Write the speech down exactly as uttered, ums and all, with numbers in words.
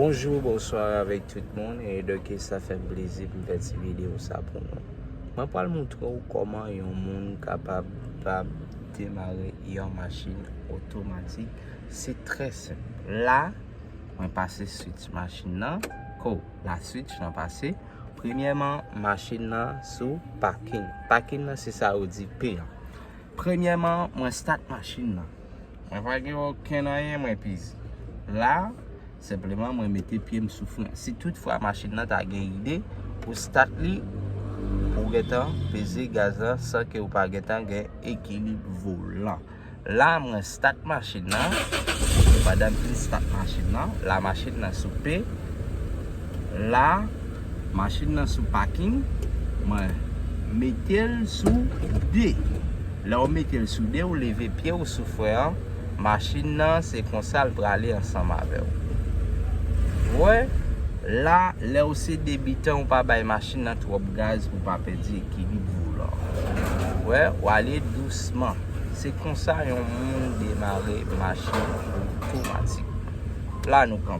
Bonjou, bonswa avèk tout moun, e donk sa fè m plezi pou m fè ti videyo sa pou nou. Mwen pral montre w kòman yon moun kapab, kapab demare yon machin otomatik. Se trè senp. La, mwen pase switch machin nan. Ko, la switch nan pase. Premyèman, machin nan sou pakin. Pakin nan se sa yo di P an. Premyèman, mwen start machin nan. Mwen pa gen okenn anyen mwen peze. La, senpleman mwen mete pye m sou fren. Si toutfwa machin nan ta gen ide pou start li, pou w gentan peze gaz lan san ke w pa gentan gen ekilib volan. La, mwen start machin nan. Pandan m fin start machin nan, la machin nan sou P. La, machin nan sou pakin. Mwen mete l sou de. Lè w mete l sou de, w leve pye w sou fren an. Machin nan, se konsa l prale ansanm avè w. Wè, la, lè w se debitan, w pa bay machin nan twòp gaz pou w pa pèdi ekilib volan. Wè, w ale dousman. Se konsa yon moun demare machin otomatik. La, nou kanpe.